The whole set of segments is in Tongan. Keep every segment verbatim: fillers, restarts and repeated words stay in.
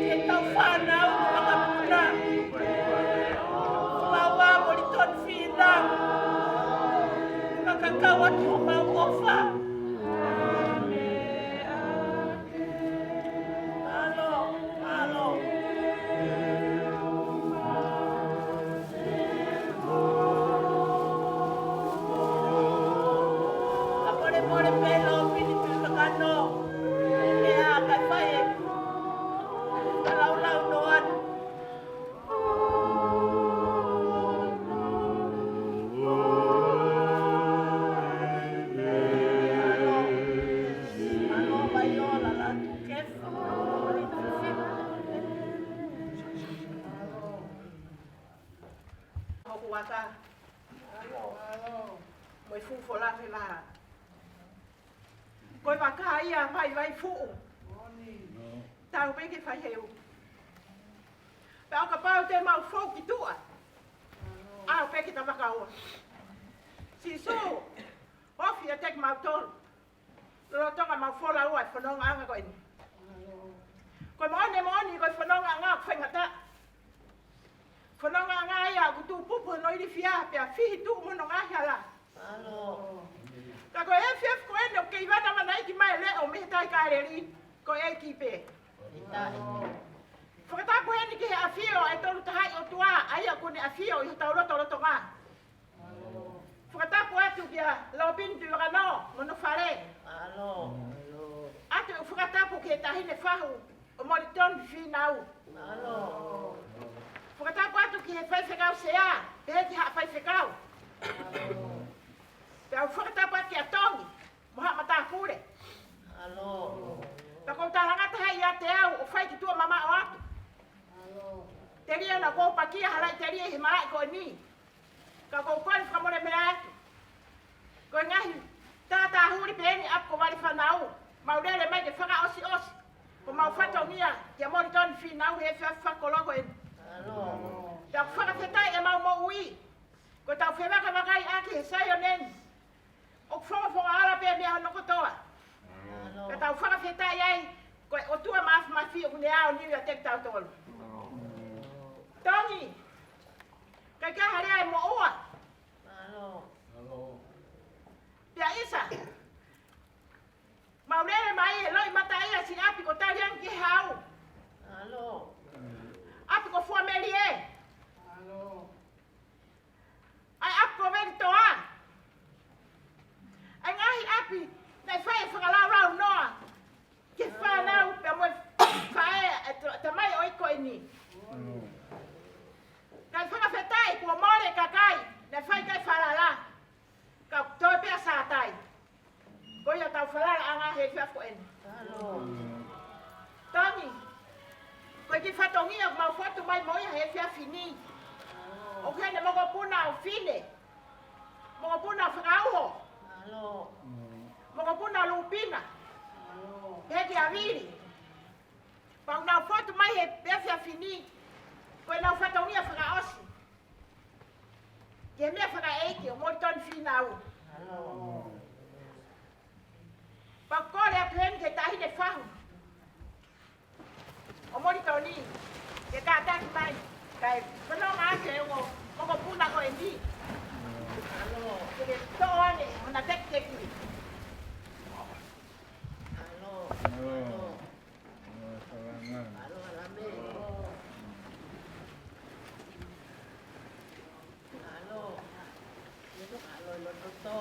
Ke tau fānau, makamuna. Falaua mo Litoni Fīnau. Kakau atu homau ʻofa. Mālō, mālō. Kae molemole pē Lopini Tuʻivakanō. Pea kae fai e fakalaulaunoa atu. Hoku vaka. Mo e fuʻu folahi lā. Ko e vaka ia vaivai fuʻu. Tau pē ke fai heu. Pea ʻo kapau te mau fou ki tuʻa, ʻalu pē ki he vaka ua. Sīsū, ofi ʻiate kimautolu. Lolotonga mau folau ai he fonongaʻanga ko eni. Ko e moʻoni, moʻoni, ko e fonongaʻanga ʻoku faingataʻa. Fonongaʻanga ia ʻoku tuʻu pupu hono ilifia pea fihi tuʻu mo hono ngaahi hala. Ka ko e efiafi ko eni ʻoku kei vanavanaiki mai e leʻo mei he Tai Kāleli, ko e ʻEiki pē. Fakatapu heni ki he ʻafio ʻa e Tolu Tahaʻi ʻOtua, ʻa ia kuo ne ʻafio ʻi hotau lotolotonga. Fakatapu atu kia Lopini Tuʻivakanō mo hono fale. ʻOatu e fakatapu ki he taʻahine fahu ʻo Molitoni Fīnau. Fakatapu atu ki he faifekau sea, pehē ki haʻa faifekau. Pea u fakatapu atu kia Tongi mo haʻa matāpule. Pea ʻoku ou talangata heni ʻiate au ʻo fai ki tuʻa mamaʻo atu. Telia naʻa ʻoku ou pakia ha laʻi telia he malaʻe ko eni. Ka ʻoku ou kole fakamolemole atu. Ko e ngaahi tātāhuli pē eni ʻapi ko Vale Fānau. Mau lele mai ke fakaʻosiʻosi ko homau fatongia kia Molitoni Fīnau he efiafi fakakoloa ko eni. Pea ʻoku fakafetaʻi ʻemau moʻui. Ko ʻetau fevakavakai ʻaki he Saione ni. ʻOku fongofonga ala pē meʻa hono kotoa. Ka tau fakafetaʻi ai, ko e ʻOtua Māfimafi ʻoku ne aʻu ni ʻiate kitautolu. Tongi, kae kehe ha lea ʻe moʻua. Pea ʻisa, mau lele mai he loʻimata ia siʻi ʻapi ko Taliangi ki he Hau. ʻApi ko Fuamelie. ʻA e ʻapi ko Velitoa. ʻA e ngaahi ʻapi naʻe fai e fakalaulaunoa ki he fānau pea mo e faʻē ʻa e to-, tamai ʻo e ʻaho ko eni. Kae fakafetaʻi kuo mole e kakai naʻe fai ki ai e falala. Ka toe pē ʻa Sātai. Ko ia ʻetau falalaʻanga he efiafi ko eni. Tongi, ko e kiʻi fatongia ʻoku mau fotu mai mo ia he efiafi ni. ʻOku ʻi heni e mokopuna ʻo File, mokopuna ʻo Fakauho, mokopuna ʻo Lupina, pehē kia Vili. Pea ʻoku nau fotu mai he efiafi ni, ko ʻenau fatongia fakaʻosi ki he meʻa fakaʻeiki ʻo Molitoni Fīnau. Pea u kole atu heni ki he taʻahine fahu ʻo Molitoni ke kātaki mai, kae fanongo atu e ongo mokopuna ko eni. ʻAlo, ke ke toʻo ange hona tekiteki. ʻAlo, ʻalo. ʻAlo, ʻalame. ʻAlo. ʻAlo, ʻalo, ʻalo, ʻalo.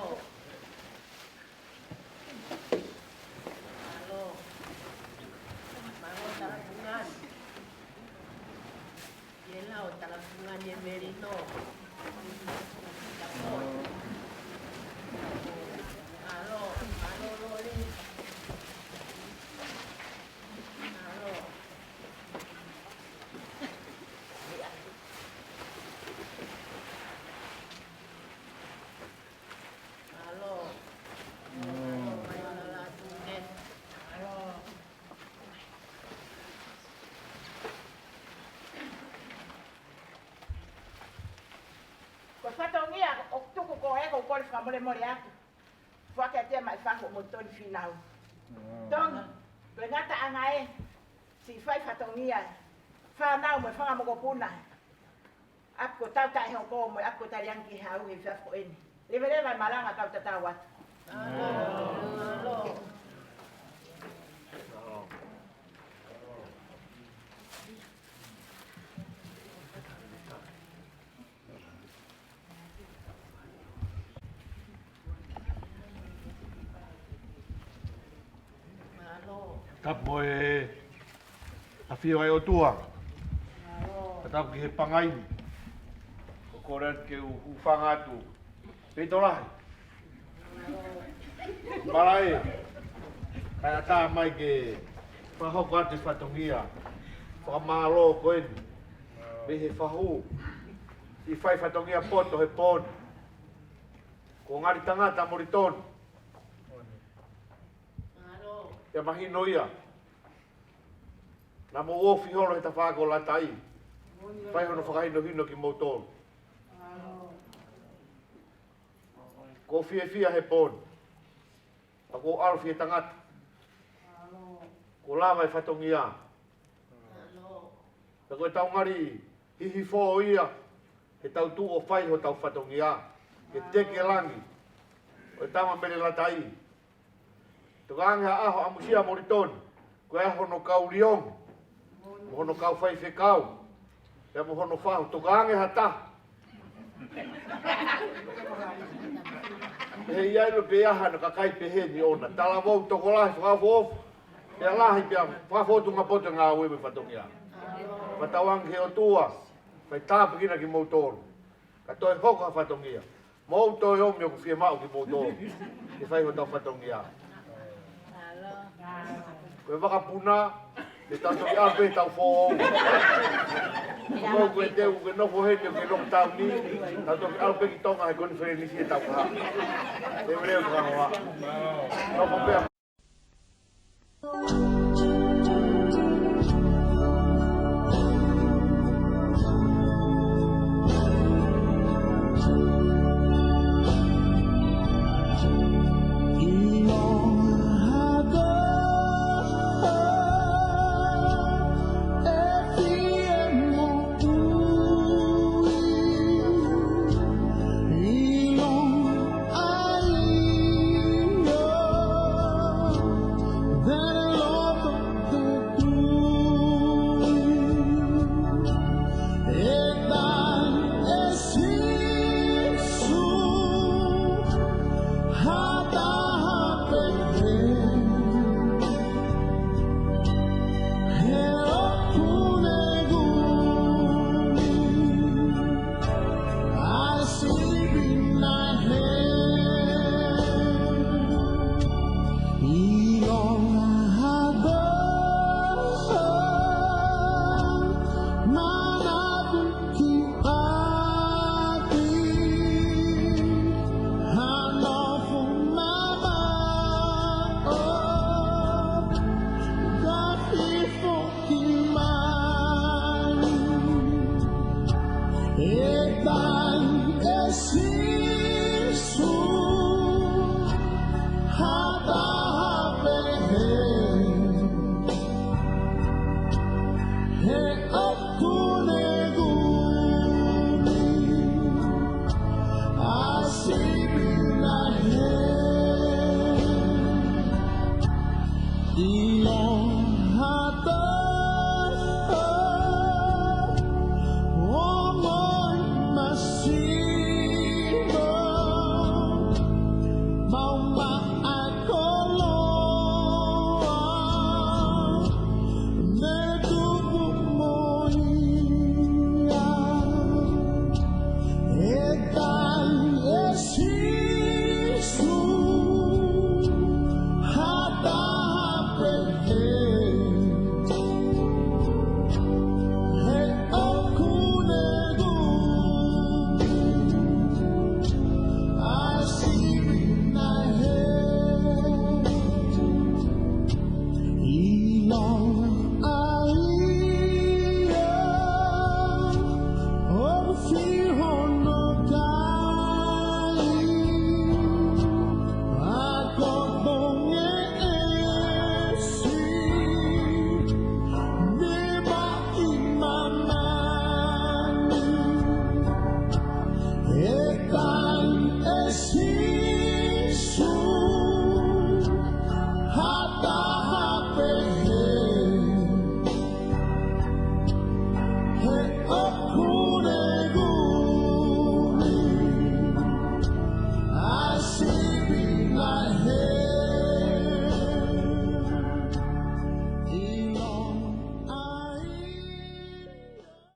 ʻAlo. Mālō e talafungani. ʻIo, ʻo talafungani e melino. ʻAlo, ʻalo, loli. ʻAlo. ʻAlo. Ko e fatongia ʻoku tuku ko ē, ʻoku ou kole fakamolemole atu. Foaki atu ia maʻa e fahu ʻo Molitoni Fīnau. Tongi, ko e ngataʻanga ē, siʻi fai fatongia ē. Fānau mo e fanga mokopuna. ʻApi ko Tautaʻehoko mo e ʻapi ko Taliangi ki he hau he efiafi ko eni. Leveleva e malanga, kau tatau atu. Tapu mo e ʻafio ʻa e ʻOtua. Tapu ki he pangai ni. ʻOku ou kole atu ke u hūfanga atu. Peito lahi. Malaʻe. Kae ʻatā mai ke fakahoko atu e fatongia fakamālō ko eni mei he fahu, siʻi fai fatongia poto he pō ni, ko Ngali Tangata Molitoni. Pea mahino ia naʻa mou ofi holo he tafaʻaki ʻo Lataʻi, fai hono fakahinohino kimoutolu. ʻOku ou fiefia he pō ni. ʻOku ou ʻalu fie tangata. Kuo lava e fatongia. Pea ko e tau ngali hihifo ia, he tau tuʻu ʻo fai hotau fatongia. Ke teke langi ʻo e tama mele Lataʻi. Tokange ha ʻaho ʻamusia Molitoni, ko e ʻaho hono kau liongi, mo hono kau faifekau, pea mo hono fahu, tokange ha taha. He ʻi ai lo pe aha no kakai pehē ni ʻona. Talavou tokolahi fakaʻofoʻofa, pea lahi pea fakafotunga poto ngāue mo e fatongia. Fakatauange he ʻOtua, fai tāpuekina kimoutolu. Ka toe hoko ha fatongia, mou toe ō mai ʻoku fiemaʻu kimoutolu ke fai hotau fatongia. Ko e vakapuna, te tau toki ʻalu pē tau foʻou. Ko e teu ke nofo heni ʻo ke lockdown ni, tau toki ʻalu pē ki Tonga he konifelenisi he tau kahaʻu. Te u leo kahoa. Nofo pē. ʻi